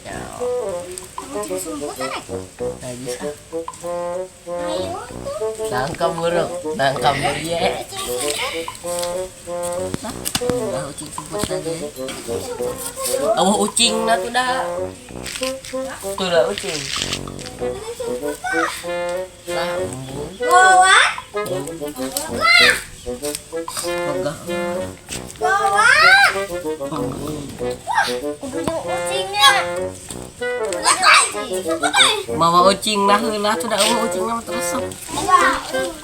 Ya, Ucing sumput kan? Najis ah. Ayo tuh. Nangka buruk, nangka burye. Ucing sumput. Nah, ucing sumput aja. Oh, ucing na tuh dah. Tuh dah ucing. Ucing sumput lah. Lah, embung. Bawa. Wah. Megah. Bawa. Embung. Kudu jeung ucingnya. Mawa ucing nah heula tuh dah eueuh ucing mah terus sok.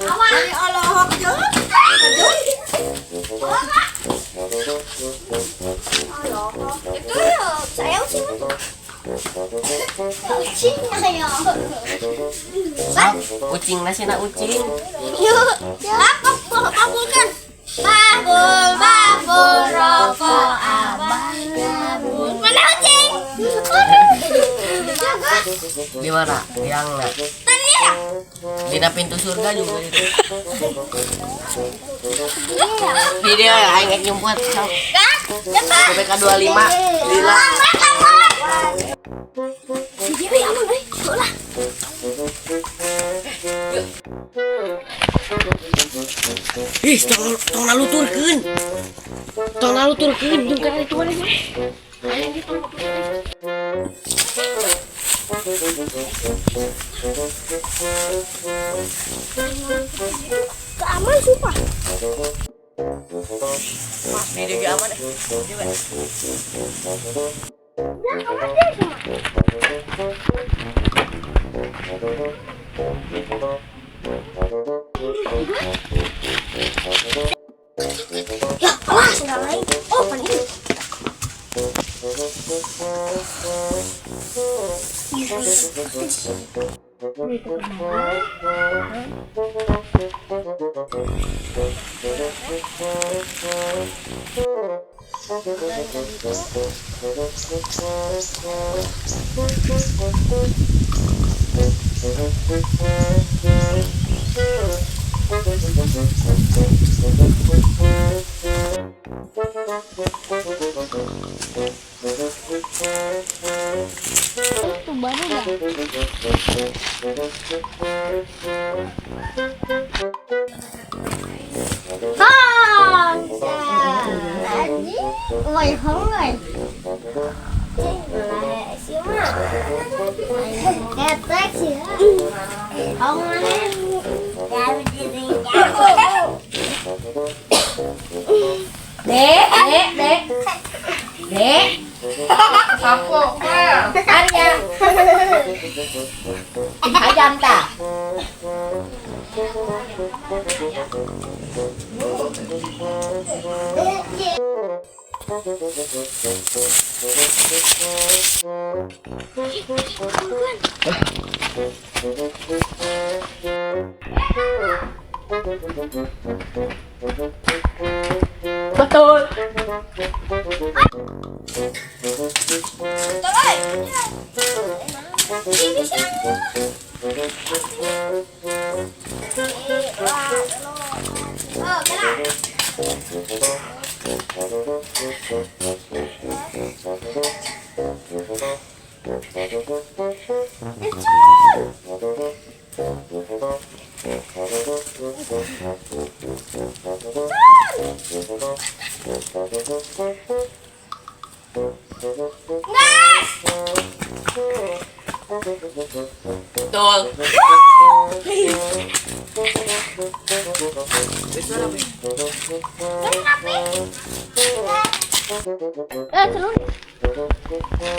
Awas. Alohok jeung. Itu ya, saya ucing. Ucingnya ya. Sok, ucing na sina ucing. Yuk, babulkan. Babul, babul, rokok abang babul. Mana ucing? Jaga. Di mana? Yang na. Tadi ya? Dina pintu surga juga itu. Iya. Di dia aing rek nyumput sok. Kan? Cepat. PPK 25 lila. Si Dewi aman, euy. Tuh lah. Ih, tong tong naluturkeun. Tong naluturkeun jeung kana itu mana sih? Keaman sumpah. Mas di dia aman eh. Coba. Udah aman deh semua. Ya, awas nggak lain. Oh, pan ini. Itu baru dah. Ah, tadi, woi hongoi. Ketek sih. Hongoi. Dek, dek, dek. Dek. Sapo, Arya. Ayam ta. Betul. Betul.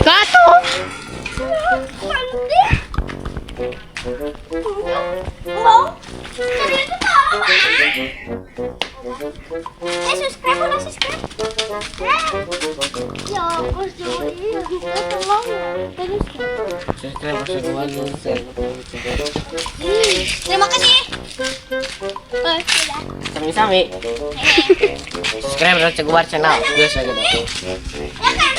Satu. Subscribe udah subscribe. Ya, bos tolong. Subscribe. Terima kasih. Sami-sami. Subscribe Ceguar channel. Geus we gitu. Ya kan?